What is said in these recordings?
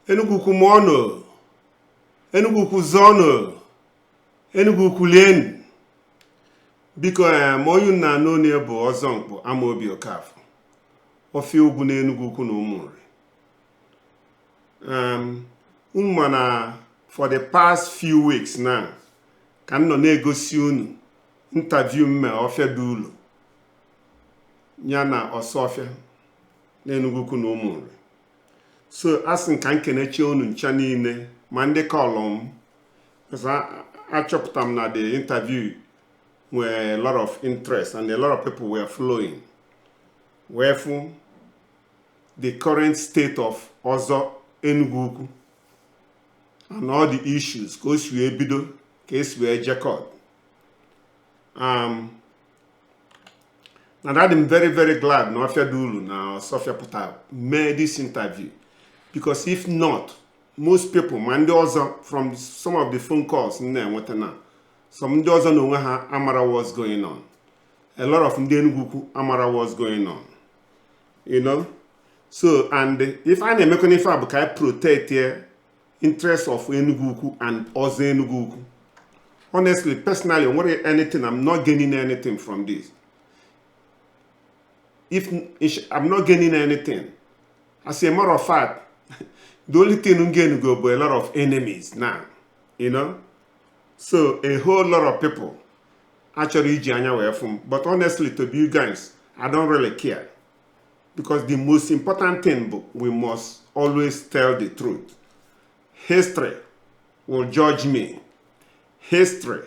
Enugu Ukwu mụọnụ, Enugu Ukwu zọọnụ, Enugu Ukwu lienụ. Biko, ma onye unu na-anụ onu ya bụ Ọzọ Mkpọ Amaobi Okafọ, Ọfịa Ugwu na Enugu Ukwu na Ụmụnri. Unu ma na for the past few weeks now ka m nọ na-egosi unu interview m mee Ọfịa dị ụlọ ya na Ọsọfịa na Enugu Ukwu na Ụmụnri. So asị m ka m kenechi unu ncha niile ma ndị call m, because achọpụta m na the interview nwere a lot of interest and a lot of people were following wee fụ the current state of Ọzọ Enugu Ukwu and all the issues, ka o si wee bido, ka esi wee je court. And I'm very, very glad na Ọfịa dị ulu na Ọsọfịa pụtara mee this interview, because if not, most people, ma ndị ọzọ, from some of the phone calls m na-enweta na some ndị ọzọ na onwe ha amara what's going on. A lot of ndị Enugu Ukwu amara what's going on. So and if a na-emekwana ife a bụ ka anyị protect interest of Enugu Ukwu and Ọzọ Enugu Ukwu. Honestly, personally, o nwere anything, I'm not gaining anything from this. If I'm not gaining anything, as a matter of fact, the only thing m gain go bụ a lot of enemies now. So a whole lot of people achọrọ iji anya wee fụ m. But honestly, to be you guys, I don't really care, because the most important thing bụ we must always tell the truth. History will judge me, history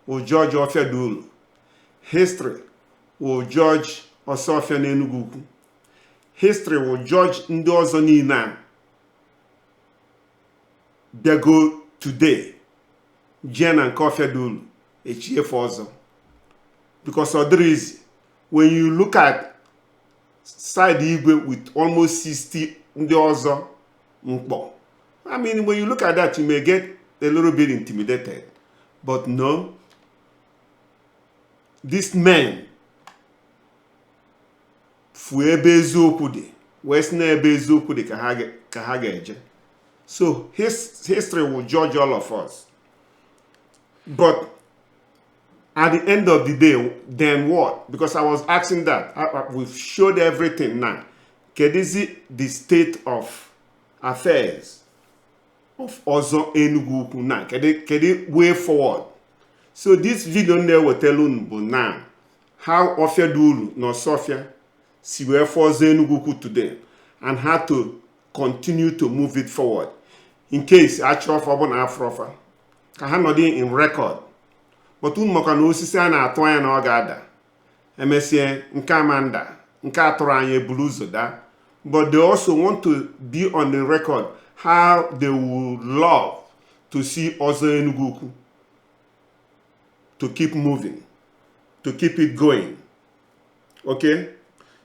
will judge Ọfịa Dulu, history will judge Ọsọfịa n'Enugu Ukwu, history will judge ndị ọzọ niile a bịago today jee na nke Ọfịa Dulu echiefe ọzọ, because ọ dịrị easy when you look at side Igwe with almost 60 ndị ọzọ mkpọ. I mean, when you look at that, you may get a little bit intimidated, but no, this men fuo ebe eziokwu dị wee sị na ebe eziokwu dị ka ha ga-eje. So history will judge all of us, but at the end of the day, then what? Because I was asking that. We've showed everything now. Kedizi the state of affairs of Ọzọ Enugu Ukwu now? Kedu way forward? So this video na-ewetelu unu bụ now how Ọfịa Dulu na Ọsọfịa si wee fụ Ọzọ Enugu Ukwu today and how to continue to move it forward in case achọ ọfa ọ bụ na afrọfa ka ha nọdụ in record. But unu maka na osisi a na-atụ anya na ọ ga-ada, emesie nke amanda nke atụrụ anya eburu ụzọ daa. But they also want to be on the record how they would love to see Ọzọ Enugu Ukwu to keep moving, to keep it going. Okay,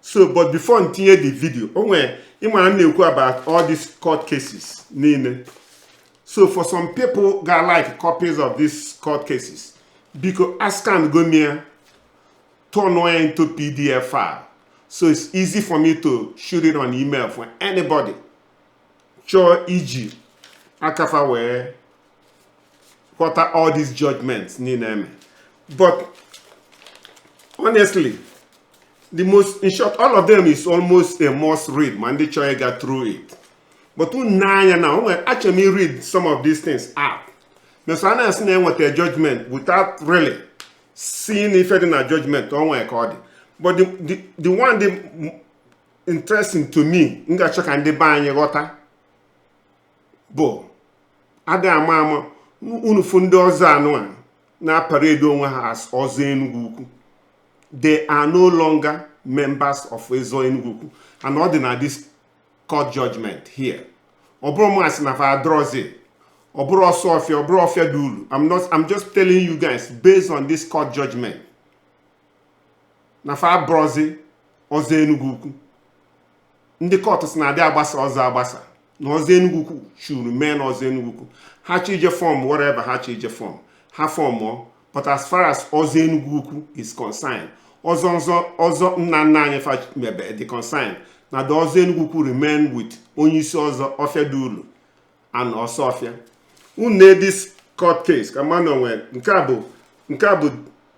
so but before ntinye the video, o nwere ịmara m na-ekwu about all these court cases niile. So for some people ga like copies of these court cases, biko ascan go m turn ya into PDF file, so it's easy for me to shoot it on email for anybody chọọ iji akafa wee ghọta all these judgments niile eme. But honestly, the most, in short, all of them is almost a must read ma ndị chọrọ ịga through it. But unu n'anya na o nwere achọrọ m read some of these things out. So a na-asị na enweta judgment without really seeing ife dị na judgment, o nwere ka ọ dị. But the one dị interesting to me, m ga-achọ ka ndị be anyị ghọta, bụ adị ama ama unu fụ ndị ọzọ anụ a na-aparade onwe ha as Ọzọ Enugu Ukwu. They are no longer members of Ọzọ Enugu Ukwu, and ọ dị na this court judgment here. Ọ bụrụ m asị na fa adrọzi, ọ bụrụ ọsọ ọfịa, ọ bụrụ ọfịa dị ulu. I'm not, I'm just telling you guys based on this court judgment na fa abụrọzi Ọzọ Enugu Ukwu. Ndị court si na-adị agbasa ọzọ agbasa na Ọzọ Enugu Ukwu churu mee na Ọzọ Enugu Ukwu ha chọ ije form whatever ha chọ ije form, ha formụọ. But as far as Ọzọ Enugu Ukwu is concerned, ọzọ ọzọ ọzọ nna nna anyị fa mebe dị concerned, na the Ọzọ Enugu Ukwu remain with onye isi ọzọ Ọfịa dị ulu. and Osofia. Unu this court case ka mmanụ onwe nke a bụ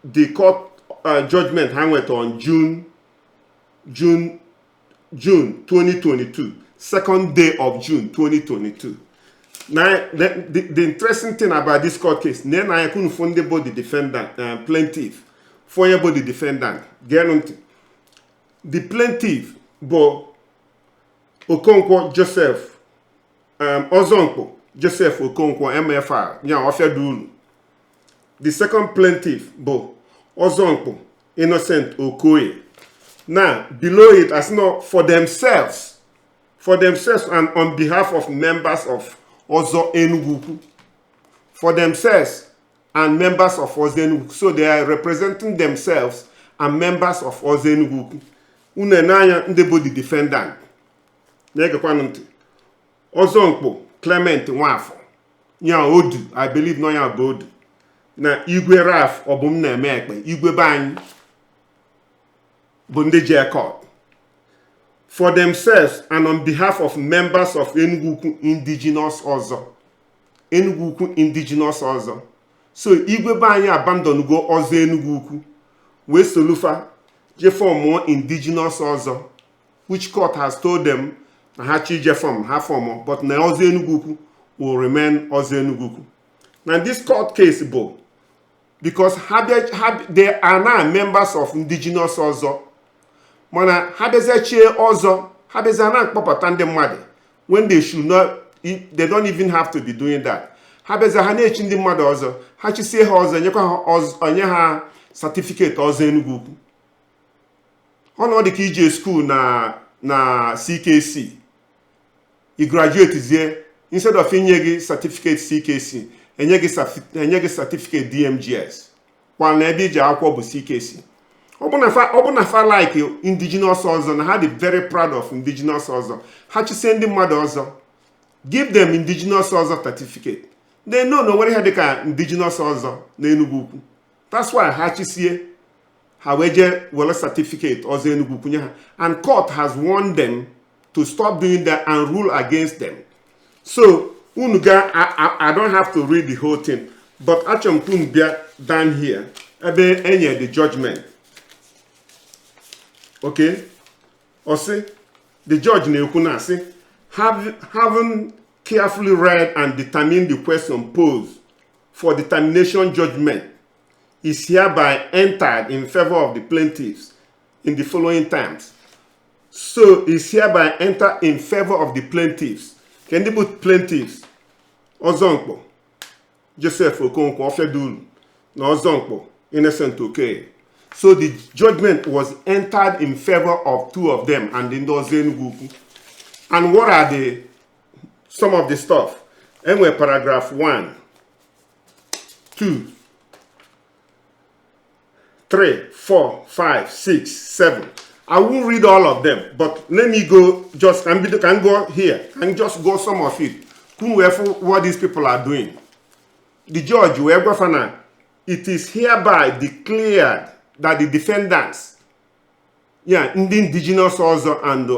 the court judgment ha nweta on June 2022, second day of June 2022. Now, the interesting thing about this court case, na na ya kunu fụ ndị bụ the defendant, plaintiff, fụ onye bụ the defendant. Geenụ ntị. The plaintiff bụ Okonkwo Joseph, Ọzọmkpo Joseph Okonkwo MFR, nya Ọfịadulu. The second plaintiff bụ Ọzọmkpo Innocent Okoye. Now, below it, as no for themselves and on behalf of members of Ozo Enugu. For themselves and members of Ozo Enugu. So they are representing themselves and members of Ozo Enugu. Unu n'anya ndị bụ the defendant. Na-egekwanụ ntị. Ọzọmkpo Clement Nwafọ. Ya Odu, I believe na ya bụ Odu. Na Igwe Raf Obum na-eme ekpe, Igwe be anyị bụ ndị je court. For themselves and on behalf of members of Enugu Indigenous Ọzọ. Enugu Ukwu Indigenous Ọzọ. So Igwe be anyị abandon go Ọzọ Enugu Ukwu wee solufa je formụọ Indigenous Ọzọ, which court has told them na ha chi je form ha formụọ, but na Ọzọ Enugu Ukwu will remain Ọzọ Enugu Ukwu. Na this court case bụ because ha bịa ha, they are now members of Indigenous Ọzọ, mana ha bịazie chie ọzọ, ha bịazie na-akpọpụta ndị mmadụ when they should not, they don't even have to be doing that. Ha bịazie ha na-echi ndị mmadụ ọzọ, ha chisie ha ọzọ, nyekwa ha ọzọ, nye ha certificate Ọzọ Enugu Ukwu. Ọ dị ka ije school na CKC, i graduate zie, instead of inye gị certificate CKC, enye gị certificate DMGS, kwa na ebe iji akwụkwọ bụ CKC. Ọ bụ na fa like indigenous ọzọ, na ha dị very proud of indigenous ọzọ, ha chisie ndị mmadụ ọzọ, give them indigenous ọzọ certificate. They know na onwere ihe dịka indigenous ọzọ n'Enugu Ukwu. That's why ha chisie ha wee jee were certificate Ọzọ Enugu Ukwu nye ha, and court has warned them to stop doing that and rule against them. So unu ga I don't have to read the whole thing, but achọrọ m ka unu bịa down here ebe enye the judgment. Okay, ọ sị, the judge na-ekwu na asị, "Having carefully read and determined the question posed for determination, judgment is hereby entered in favor of the plaintiffs in the following terms." So is hereby entered in favor of the plaintiffs. Ka ndị bụ plaintiffs? Ọzọmkpọ Joseph Okonkwo Ọfịaduru na Ọzọmkpọ Innocent Okoye. So the judgment was entered in favor of two of them and ndị Ọzọ Enugu Ukwu. And what are the some of the stuff enwe? Paragraph 1, 2, 3, 4, 5, 6, 7. I won't read all of them, but let me go just can go here and just go some of it. Kunu wee fụ what these people are doing. The judge wee gwa fa na it is hereby declared that the defendants, ya ndị indigenous ọzọ and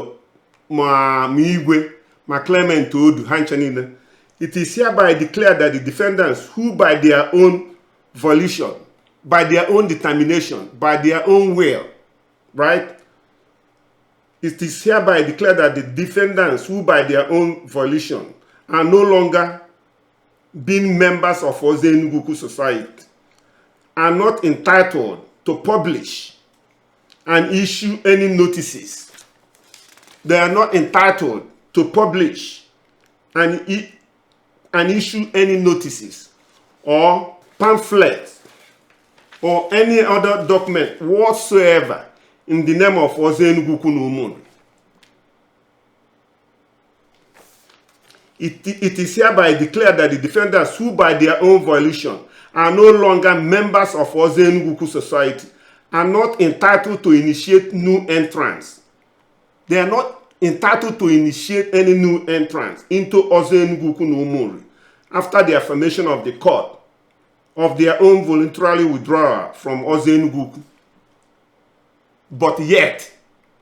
ma Igwe ma Clement Odu, ha ncha niile, it is hereby declared that the defendants who by their own volition, by their own determination, by their own will, right? It is hereby declared that the defendants who by their own volition are no longer being members of Ozo Enugu Society are not entitled to publish and issue any notices. They are not entitled to publish and issue any notices or pamphlets or any other document whatsoever in the name of Ozo Enugu na Umunri. It is hereby declared that the defendants who by their own volition are no longer members of Ozo Enugu Society are not entitled to initiate new entrants. They are not entitled to initiate any new entrance into Ozo Enugu na Umunri after the affirmation of the court of their own voluntarily withdrawal from Ozo Enugu. But yet,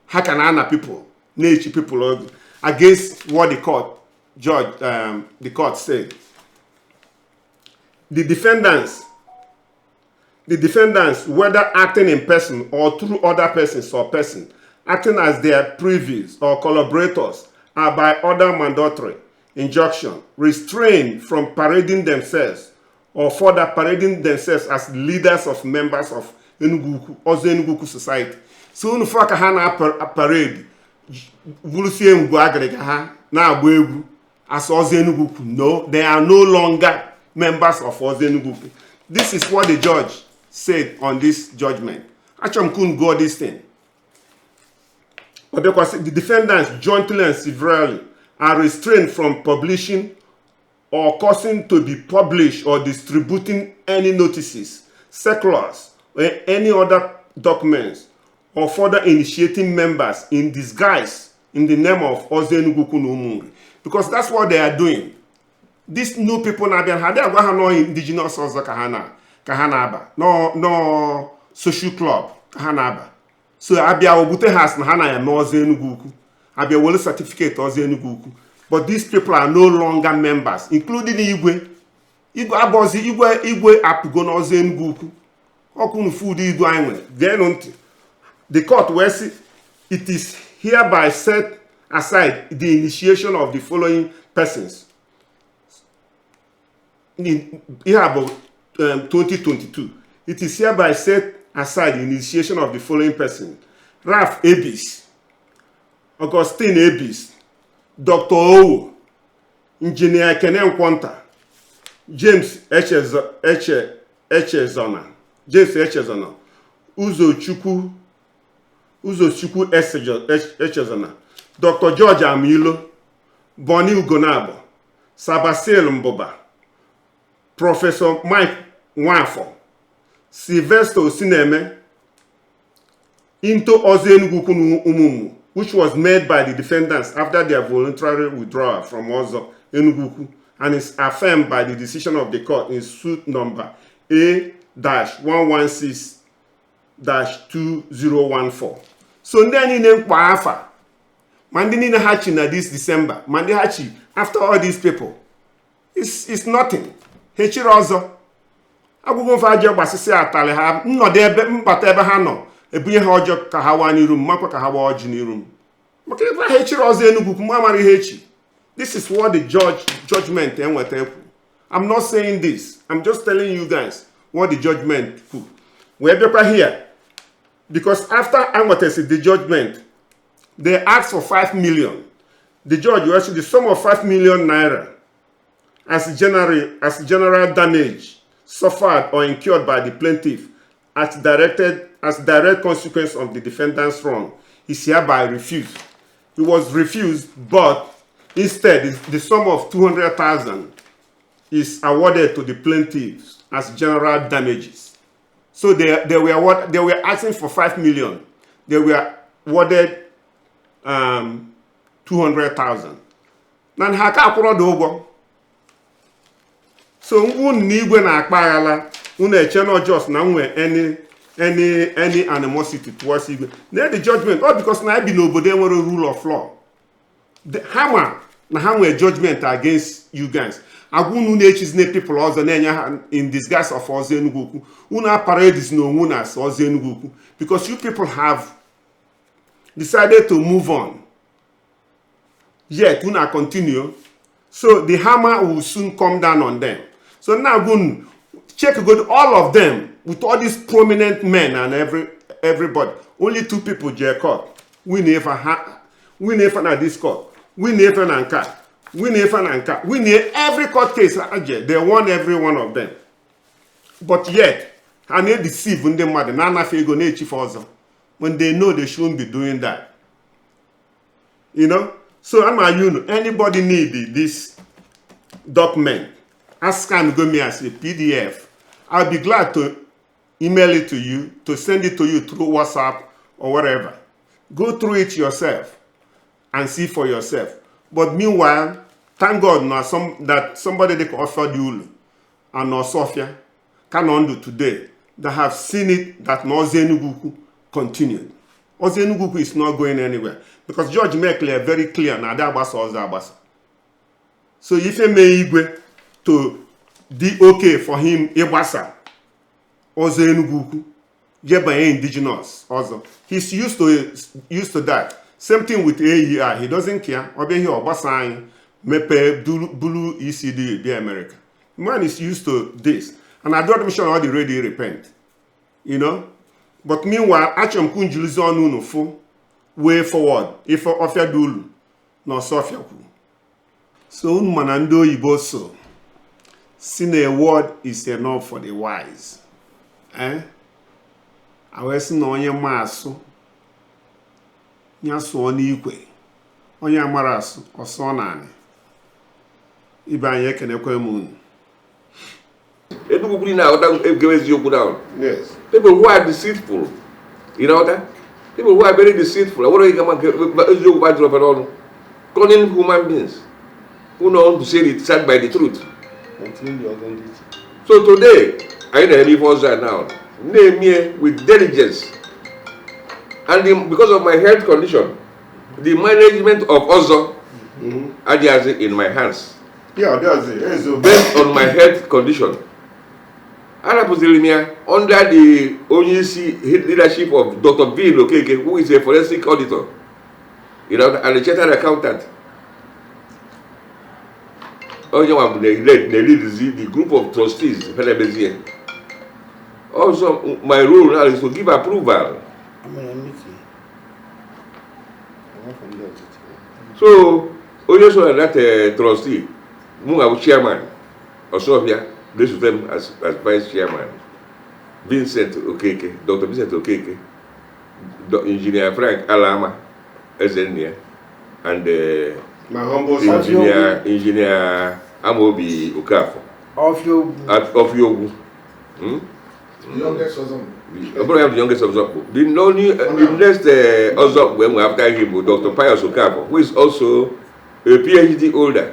ha ka na-ana people, na-echi people against what the court judge, the court said. The defendants, whether acting in person or through other persons or person, acting as their privies or collaborators, are by other mandatory injunction restrained from parading themselves or further parading themselves as leaders of members of Enugu Ọzọ Enugu Ukwu Society. So unu fọ ka ha na-parade bụrụsie ngwu agịrịga ha na-agba egwu as Ọzọ Enugu Ukwu. No, they are no longer members of Ọzọ Enugu Ukwu. This is what the judge said on this judgment. Achọrọ m ka unu gụọ this thing. Ọ bịakwa sị, the defendants jointly and severally are restrained from publishing or causing to be published or distributing any notices, circulars, or any other documents, or further initiating members in disguise in the name of Ozo Enugu Ukwu na Umunri. Because that's what they are doing. These new people na-abịa, ha dị agwa ha nọ indigenous ọzọ ka ha na-aba nọ social club ka ha na-aba. So abịa ogbute ha sị na ha na-eme Ọzọ Enugu Ukwu, abịa were certificate Ọzọ Enugu Ukwu, but these people are no longer members, including igwe. Igwe abọzi igwe, igwe apụgo n'Ọzọ Enugu Ukwu. Ọkụ food igwe anyị nwere. Geenụ ntị. The court wee sị, it is hereby set aside the initiation of the following persons. Ihe a bụ 2022. It is hereby set aside the initiation of the following person: Ralph Ebis, Augustine Ebis, Dr. Owo, Engineer Ekene Nkwonta, James Echezona, James Echezona, Uzochukwu Echezona, Dr. George Amilo, Bonnie Ugonabo, Sabasil Mbụba, Professor Mike Nwafọ, Sylvester Osineme, into Ozo Enugu Ukwu na Umumu, which was made by the defendants after their voluntary withdrawal from Ozo Enugu Ukwu and is affirmed by the decision of the court in suit number A-116-2014. So ndị a niile mkpa afa, ma ndị niile ha chi na this December, ma ndị ha chi after all these people, it's nothing. Ha echiri ọzọ agwụgwọ mfe ajọ gbasịsị atalị ha nnọdụ ebe mbata ebe ha nọ ebunye ha ọjọọ ka ha waa n'iru m, makwa ka ha waa ọjị n'iru m, maka ebe ha echiri ọzọ Enugu ukwu ma mara ihe echi. This is what the judge judgment enweta ekwu. I'm not saying this, I'm just telling you guys what the judgment kwu. Wee bịakwa here, because after enwetasị the judgment, they asked for 5 million. The judge was the sum of 5 million naira as general damage suffered or incurred by the plaintiff as direct consequence of the defendant's wrong is hereby refused. It was refused, but instead the sum of 200,000 is awarded to the plaintiffs as general damages. So they were asking for 5 million. They were awarded 200,000. Na ha ka akwụrụ ọdụ ụgwọ. So unu na igwe na-akpa aghala, unu eche na just na nwe any animosity towards igwe. Na the judgment, all because na bi n'obodo enwere rule of law. Ha ma na ha nwere judgment against you guys. Agwa unu na-echizine people ọzọ na-enye ha in disguise of Ọzọ Enugu Ukwu. Unu aparadis na onwe na as Ọzọ Enugu Ukwu, because you people have decided to move on, yet una continue. So the hammer will soon come down on them. So now go check good, all of them, with all these prominent men and everybody, only two people je court win. Efe ha win, efe na this court win, efe na nka win, efe na nka win. Every court case aje, they won every one of them, but yet ha na-deceive ndị mmadụ na-anafe ego na-echife ọzọ when they know they shouldn't be doing that. So ama you know, anybody need this document, ask scan go me as a PDF. I'll be glad to email it to you, to send it to you through WhatsApp or whatever. Go through it yourself and see for yourself. But meanwhile, thank God na some that somebody dey offer the ulu and Osofia ka nọ ndụ today that have seen it, that na Ozo Enugu Ukwu continued. Ozo Enugu Ukwu is not going anywhere, because Judge make clear, very clear, na ada agbasa ọzọ agbasa. So ife mee igwe to dị okay for him ịgbasa ọzọ Enugu Ukwu, je banye indigenous ọzọ. He's used to that. Same thing with AEI. He doesn't care. Ọ bịa ihe ọ gbasa anyị, mepee bulu ECD bịa America. Man is used to this, and adịrọ m sure ọ dị ready repent. But meanwhile, achọrọ m ka njirizi ọnụ unu fụ way forward, ife ọfịa dị ulu na ọsọ ọfịa kwuru. So unu mana ndị oyibo so si na a word is enough for the wise, eh? A wee sị na onye ma asụ ya sụọ n'ikwe, onye amara asụ ọsọ naanị ibe anyị. Ekenekwe m unu. Enugu Ukwu na-aghọta ege eziokwu now. Yes. People who are deceitful, you know that? People who are very deceitful, I want to get eziokwu gbajuru ofere ọnụ. Cunning human beings who know to say it stand by the truth. Maintain the identity. So today, anyị na-eme ife ọzọ a now. Na-eme with diligence. And because of my health condition, the management of ọzọ adịghịzị in my hands. Yeah, that's it. Eziokwu. Based on my health condition, arapụziri m ya under the onye isi leadership of Dr. Bill Okeke, who is a forensic auditor and a chartered accountant. Onye nwa bụ na-lead the group of trustees fenebezie. Also, my role now is to give approval. I'm in a meeting. I want from the ọchịchị. So onye so na that trustee, mụ bụ chairman, Ọsọfịa na-esote m as vice chairman, Vincent Okeke, Dr. Vincent Okeke, Engineer Frank Alama Ezennia, and My humble self. Engineer Amobi Okafor. Ọfịa. Ofiogwu. The youngest cousin. Ọ bụrụ ya bụ the youngest Ọzọkpụ. The only the next Ọzọkpụ enwe after him bụ Dr. Pius Okafor, who is also a PhD holder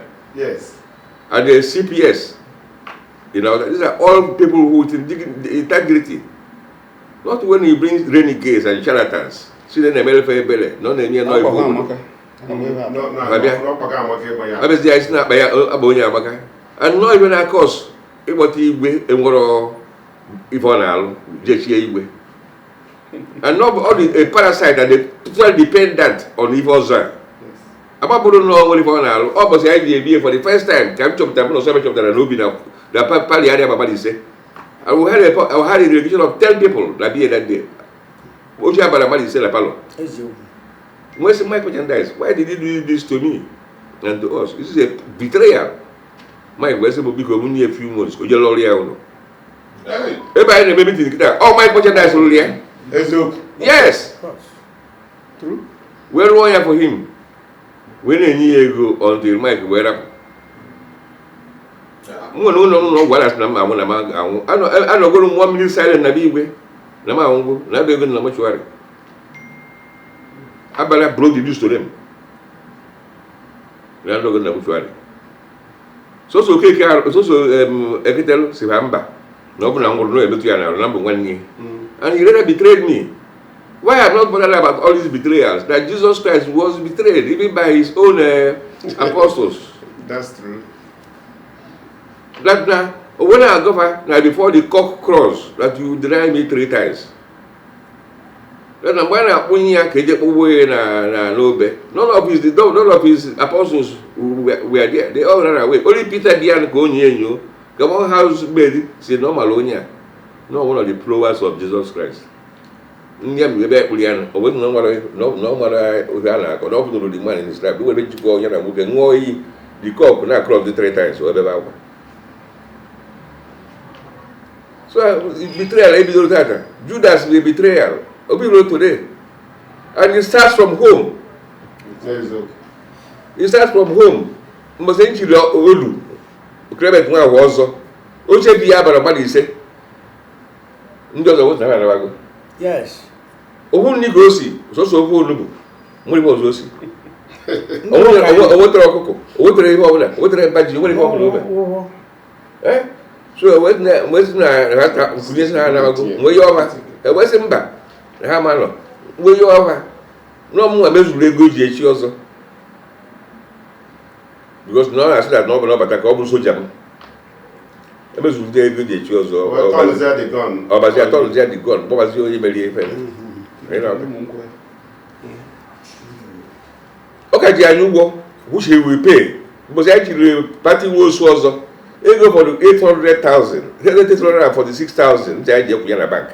and a CPS. These are all people who with integrity. Not when you bring renegades and charlatans. Si na na-emere ebele, na ọ na-enye nọ Akwa ife ha obodo. amaka. Ana m ebe a. No, Abịa. ọkpaka amaka ịgba ya. Abịazi ya isi na-akpa ya abụ onye amaka. And nọ ife na-akọs ịkpọta igwe enwero ife ọ na-alụ jechie igwe. And not all the, a parasite and a totally dependent on ife ọzọ a. Agbapụrụ na nwere ife ọ na-alụ ọ bụsị anyị ji ebie for the first time ka m chọpụtara, mụ na ọsọ chọpụtara na obi na na pali area mmadụ 5. And we had a delegation of 10 people na bie that day. Oche abara mmadụ 5 na palọ. Eziokwu. Wee sị, "Mike Merchandise, why did you do this to me and to us? This is a betrayal." Mike wee sị m biko m nye a few months o jee lụrụ ya ụlọ. Hey. Ebe anyị na-eme meeting kịta, ọ Mike Merchandise lụrụ ya. Eziokwu. Yes. Of course. True. Wee rụọ ya for him, wee na-enye ya ego until Mike wee rapụ. M nwere ụlọ ụlọ ọgwụ a na-asị na m anwụ na m anwụ. Anọgoro m one minute silent na be igwe na m anwụgo na ebe ego na mortuary. Abala broke the news to them na anọgo na mortuary. Soso Okeke soso eketelu si ha mba na ọ bụ na m nwụrụ na emetụ ya n'arụ na mbụ nwanne ya. And he rather betrayed me. Why I'm not bothered about all these betrayals, that Jesus Christ was betrayed even by his own apostles. That's true. That na when I go far, na before the cock crows that you deny me three times. That na mgbe a na-akpụnye ya ka eje kpụgbuo ya na n'obe, none of his apostles were there. They all ran away. Only Peter dị ya ka onye enyo ka one housemaid si na ọ mara onye a, no one of the followers of Jesus Christ. Ndị a ebe ekpuru ya nọ, o wee na ọ mara na ọ mara ohe a na-akọ na ọ fụnụrụ the man in his life were jikwa onye na nwoke ṅụọ iyi, the cup na cross the three times o ebe akwa. So betrayal ebidoro tata. Judas bụ betrayal o bidoro today, and it starts from home. Eziokwu. It starts from home. Mbọsị nchiri olu Clement nwa ahụ ọzọ oche bi ya bara mmadụ 5, ndị ọzọ wụsị na ha anabago. Ofu nni ka o si sọsọ ofe onugbu nwere ife ọzọ o si. O wetara ọkụkọ, o wetara ihe ọbụla, o wetara mba ji, o nwere ihe ọbụla o mere. Eh? So wee sị na ha ta nkwunye sị na ha anabago nwee ihe ọma, ewee sị mba na ha ma nọ nwee ihe ọma na ọmụnwa mezuru ego eji echi ọzọ. Because na ọ na-asị na ọ bụ na ọ bata ka ọ bụrụ soja m emezupụta ego ji echi ọzọ. Well, turnzie the gun. Ọbazi atọrụzie the gun, kpọbazie onye mere ife. Ị na-aghọta? Ọ ka ji anyị ụgwọ, which he will pay. Mbọsị anyị chiri party nwe osu ọzọ, ego fọdụ 800,000, 846,000 ndị anyị ji ekwu ya na bank.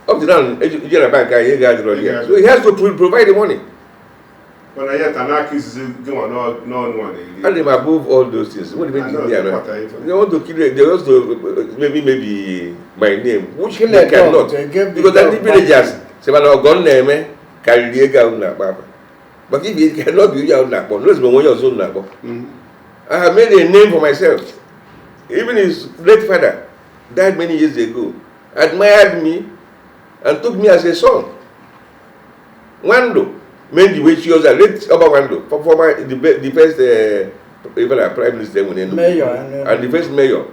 Up to now, eji na bank anyị ego adịrọ ya, so he has to provide the money. Mana ya ta n'aka izizi gị nwa n'ọnụ nwa na-eri. And above all those things, what do you I mean? know, They they quarter it. They want to kill it. They want to maybe my name, which Kill they a dog, cannot. they gave the Because dog the villagers say, "Man, ọgọ na-eme karịrị ego ahụ na-akpa akpa." But if it cannot be onye ahụ na-akpọ, no, it's onye ọzọ na-akpọ. I have made a name for myself. Even his late father died many years ago, admired me and took me as a son. Nwando, men the way she was a late Oba Nwando, former the first even a prime minister when Enugu. Mayor, And the first mayor,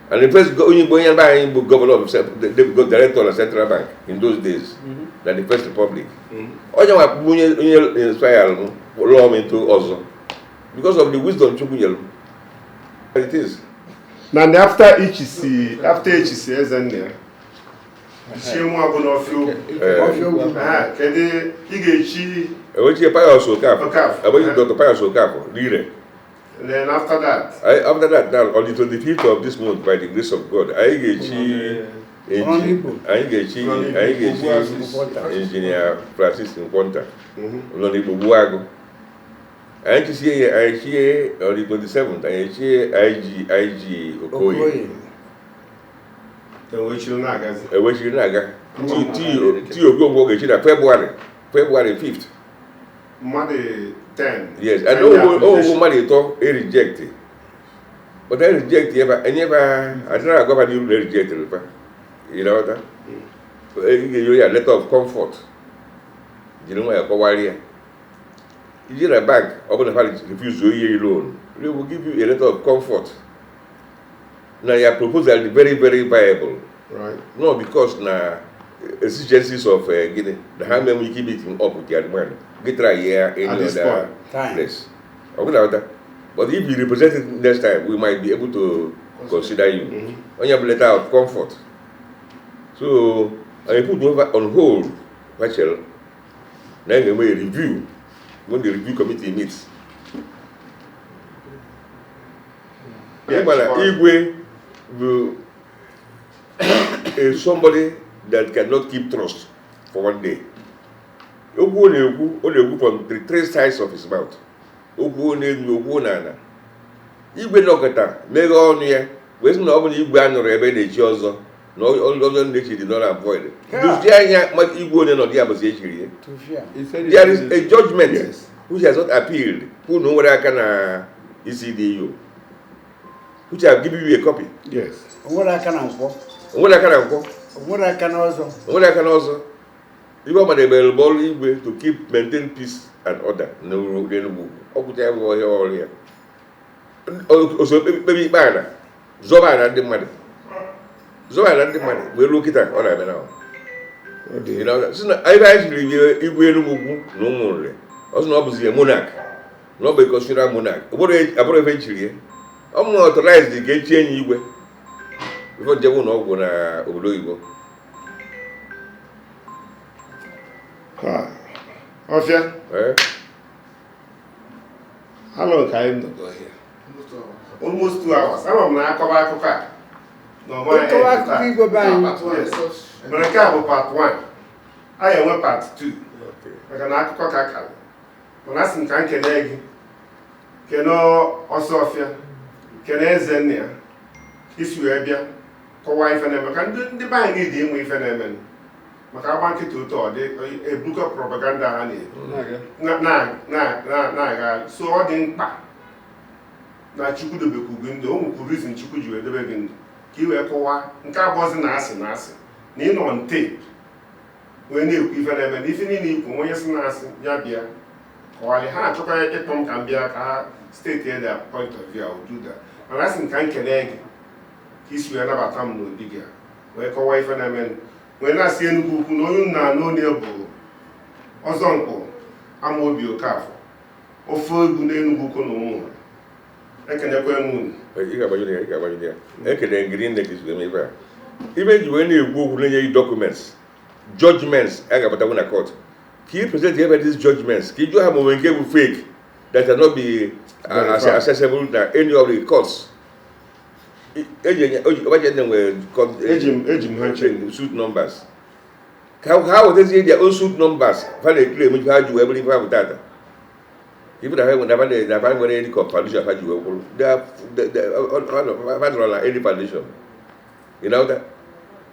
and the first onye bụ onye be anyị bụ governor of the director of Central Bank in those days, na the first republic. Onye nwa bụ onye inspire m lụọ m into ọzọ because of the wisdom Chukwu nyere m. It is. Na ndị after echisi eze nna ya chie nwa bụ n'ọfịa ugwu. Ọfịa ugwu. Aha, kedu ị ga-echi? Enwechi Pius Okafor. Okafor. Enwechi Dr. Pius Okafor Rire. Then after that? After that, now on the 25th of this month, by the grace of God, anyị ga-echi Ọnigbo. anyị ga-echi anyị ga-echi Engineer Francis Nkwonta nọ n'Igbo gbuo agụ. Anyị chisie ya, anyị chie on the 27th, anyị chie IG Okoye. Okoye. Ewechiri na-agazi. Ewechiri na-aga. T Okonkwo ga-echi na February 5th. Mmadụ 10. Yes, and owo mmadụ ịtọ e reject, but e reject ebe enye ba adịrị agwa n'iru na e reject fa. Ị na-aghọta? Ị ga-enye ya letter of comfort, jiri nwa ya kọwara ya. Ije na bank, ọ bụrụ na ha refuse oye loan, they will give you a letter of comfort na your proposal is very, very viable. No, because na exigencies of gịnị na ha menwe ike meeting up with their demand, gị try ya any At this other point. Time. place. Ọ bụla ghọta? But if you represent it next time, we might be able to consider you. Onye bụ letter of comfort. So I put over on hold. Rachel na ga-enwe a review when the review committee meets. Ị gwara igwe bụ somebody that cannot keep trust for one day. Okwu ọ na-ekwu from the three sides of his mouth. Okwu ọ na-elu, okwu n'ala. Igwe nọkọta meghee ọnụ ya wee sị na ọ bụ na igwe a nọrọ ebe na-echi ọzọ na ọzọ na-echi dị null and void. Dozie anya mmadụ igwe onye nọdụ ya bụzi echiri ya. Tufia. He said it There is in a judgment which has not appealed, kwụ na o nwere aka na ECDU, which I have given you a copy. O nwere aka na nkwọ. O nwere aka na nkwọ. O nwere aka n'ọzọ. O nwere aka n'ọzọ. Ibe ọ madebere bụ ọrụ igwe to keep maintain peace and order n'Enugwu. Ọ kwụcha ya bụ ọhịa ọrụ ya. Oso kpebe ikpe ana, zọba ana ndị mmadụ, zọba ana ndị mmadụ wee ruo kịta ọ na-abịa na sị na ebe anyị chiri igwe Enugwu Ukwu na Ụmụnri, ọ sị na ọ bụzi ya monarch, na ọ bụ constitutional monarch. Abụrụ ebe echiri ya, ọ mụ authorized ka echie enyi igwe before njem ụlọ ọgwụ na obodo oyibo. Ha. Ọfịa. Eh? How long ka anyị nọgọ here? Almost 2 hours. Ama m na akọba akụkọ a na ọma. Ịkọwa akụkọ igwe be anyị. Yes. Mana nke a bụ part 1. A ga-enwe part 2 maka na akụkọ ka kara. Mana asị m ka m kene gị, kene ọsọ ọfịa, kene eze nna ya isi wee bịa kọwaa ife na-eme maka ndị be anyị niile ịnwe ife na-eme, maka agba nkịta otu ọ dị ebukọ propaganda ha na-ebu na-agagharị. So ọ dị mkpa na Chukwu dobekwu gị ndụ. O nwekwu reason Chukwu ji wee dobe gị ndụ ka ị wee kọwaa nke abụọzi na asị na asị na ị nọ on tape wee na-ekwu ife na-eme na ife niile ikwu. Onye sị na asị ya bịa kọwalị ha achọkwa ịkpọ m ka m bịa ka ha state their point of view. I will do that. Mana asị m ka m kelee gị ka isi wee nabata m n'obi gị a wee kọwaa ife na-eme, wee na-asị Enugwu Ukwu na onye unu na-anụ onye bụ ọzọ nkwụ Amaobi Okafọ. Ofe egwu n'Enugwu Ukwu na ụmụ ekenekwa m unu. Ị ga-agbanyere ya, ị ga-agbanyere ya. Ekele ngiri nne ka isi eme ife a. Ibe eji wee na-ekwu okwu na-enye gị documents, judgments a ga-abatanwu na court. Ka ị present ebe these judgments, ka ị jụọ ha ma o nwere nke bụ fake that cannot be Verified. accessible na any of the courts. Eji enye ọbaji ndị nwere Eji m ha nche. Suit numbers. Ka ha wetazie their own suit numbers, fa na-ekiri emeju ha ji wee bụrụ ife ha bụ tata. Even na ha nwere na ha nwere any foundation ha ji wee kwụrụ. They are they ha nọrọ na any foundation. You know that?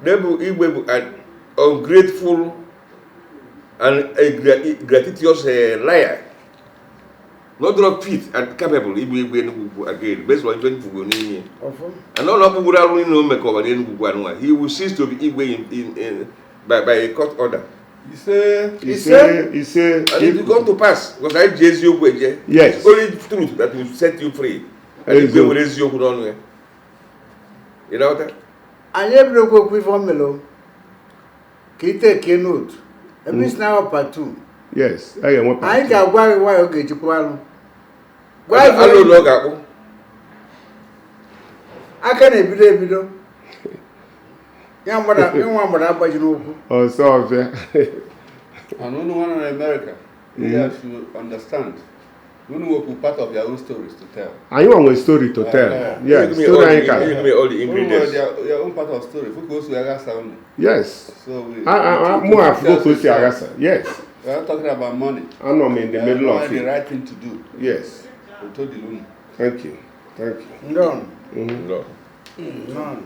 They bụ Igwe bụ an ungrateful and a gratuitous liar. Not drop fit and capable ịbụ Igwe Enugu Ukwu again based on ife mfugo n'ime. Ọfụ. And all ọkpụgburu arụ niile o mekọba n'Enugu Ukwu anụnwa, he will cease to be Igwe in, by a court order. Ise. Ise, ise. And it will come to pass because anyị ji eziokwu eje. Yes. It's only truth that will set you free. And Igwe Eziokwu. nwere eziokwu n'ọnụ ya. You know that? Anyị ebidokwa okwu ife o mere o. Ka ite ke note ebe isi na part 2. Yes, a ga-enwe part Anyị two. ga-agwa gị nwaanyị ọ ga-ejikwa alụ gwa gị. Alụ ụlọ ọ ga-akpụ. Aka na-ebido ebido ya mgbada ịnwa mgbada agbaji n'ụkwụ. Ọsọ ọfịa. And unu one in America, you guys should understand. Unu work part of your own stories to tell. Anyị nwa nwere story to tell. Yes, Give me story all anyị the, ka give me all the Unu nwere ingredients. their own part of story. Fụ ka o si aghasa unu. Yes. So we. Mụ afụgo ka o si aghasa, yes. We are talking about money. Anọ m in the middle of Find the it. right thing to do. Yes. We told the unu. Thank you, thank you. Ndọn. No. Ndọn.